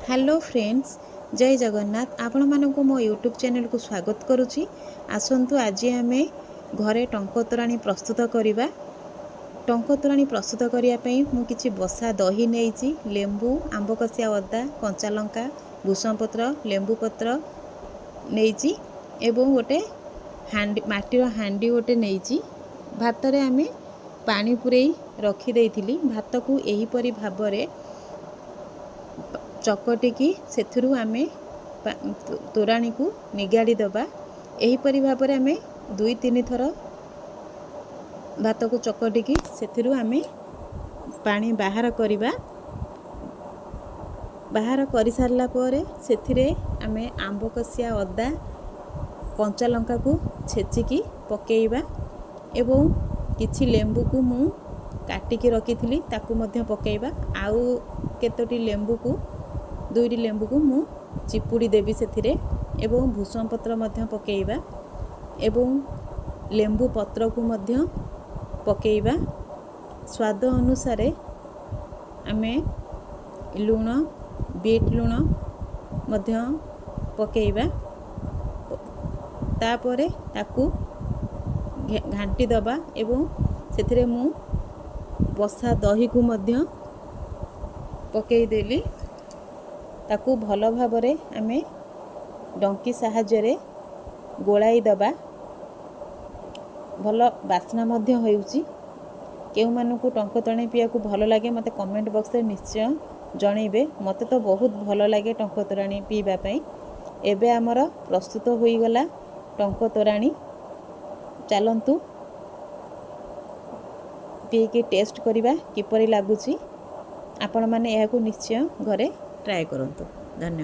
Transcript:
Hello friends, ଜୟ ଜଗନ୍ନାଥ। ଆପଣମାନଙ୍କୁ ମୋ YouTube ଚ୍ୟାନେଲକୁ ସ୍ୱାଗତ କରୁଛି। ଆସନ୍ତୁ, ଆଜି ଆମେ ଘରେ ଟଙ୍କ ତୋରାଣି ପ୍ରସ୍ତୁତ କରିବା। ଟଙ୍କ ତୋରାଣି ପ୍ରସ୍ତୁତ କରିବା ପାଇଁ ମୁଁ କିଛି ବସା ଦହି ନେଇଛି, ଲେମ୍ବୁ, ଆମ୍ବ କଷିଆ ଅଦା, କଞ୍ଚା ଲଙ୍କା, ଭୃଷଙ୍ଗ ପତ୍ର, ଲେମ୍ବୁ ପତ୍ର ନେଇଛି ଏବଂ ଗୋଟେ ହାଣ୍ଡି, ମାଟିର ହାଣ୍ଡି ଗୋଟେ ନେଇଛି। ଭାତରେ ଆମେ ପାଣି ପୂରେଇ ରଖିଦେଇଥିଲି। ଭାତକୁ ଏହିପରି ଭାବରେ ଚକଟିକି ସେଥିରୁ ଆମେ ତୋରାଣିକୁ ନିଗାଡ଼ି ଦେବା। ଏହିପରି ଭାବରେ ଆମେ ଦୁଇ ତିନି ଥର ଭାତକୁ ଚକଟିକି ସେଥିରୁ ଆମେ ପାଣି ବାହାର କରିବା। ବାହାର କରିସାରିଲା ପରେ ସେଥିରେ ଆମେ ଆମ୍ବ କଷିଆ ଅଦା, କଞ୍ଚା ଲଙ୍କାକୁ ଛେଚିକି ପକାଇବା ଏବଂ କିଛି ଲେମ୍ବୁକୁ ମୁଁ କାଟିକି ରଖିଥିଲି, ତାକୁ ମଧ୍ୟ ପକାଇବା। ଆଉ କେତୋଟି ଲେମ୍ବୁକୁ, ଦୁଇଟି ଲେମ୍ବୁକୁ ମୁଁ ଚିପୁଡ଼ି ଦେବି ସେଥିରେ ଏବଂ ଭୃଷଙ୍ଗ ପତ୍ର ମଧ୍ୟ ପକାଇବା ଏବଂ ଲେମ୍ବୁ ପତ୍ରକୁ ମଧ୍ୟ ପକାଇବା। ସ୍ୱାଦ ଅନୁସାରେ ଆମେ ଲୁଣ, ବିଟ୍ ଲୁଣ ମଧ୍ୟ ପକାଇବା। ତାପରେ ତାକୁ ଘାଣ୍ଟି ଦେବା ଏବଂ ସେଥିରେ ମୁଁ ବସା ଦହିକୁ ମଧ୍ୟ ପକାଇଦେଲି। ତାକୁ ଭଲ ଭାବରେ ଆମେ ଡଙ୍କି ସାହାଯ୍ୟରେ ଗୋଳାଇ ଦେବା। ଭଲ ବାସ୍ନା ମଧ୍ୟ ହେଉଛି। କେଉଁମାନଙ୍କୁ ଟଙ୍କ ତୋରାଣି ପିଇବାକୁ ଭଲ ଲାଗେ, ମୋତେ କମେଣ୍ଟ ବକ୍ସରେ ନିଶ୍ଚୟ ଜଣାଇବେ। ମୋତେ ତ ବହୁତ ଭଲ ଲାଗେ ଟଙ୍କ ତୋରାଣି ପିଇବା ପାଇଁ। ଏବେ ଆମର ପ୍ରସ୍ତୁତ ହୋଇଗଲା ଟଙ୍କ ତୋରାଣି। ଚାଲନ୍ତୁ, ପିଇକି ଟେଷ୍ଟ କରିବା କିପରି ଲାଗୁଛି। ଆପଣମାନେ ଏହାକୁ ନିଶ୍ଚୟ ଘରେ ଟ୍ରାଏ କରନ୍ତୁ। ଧନ୍ୟବାଦ।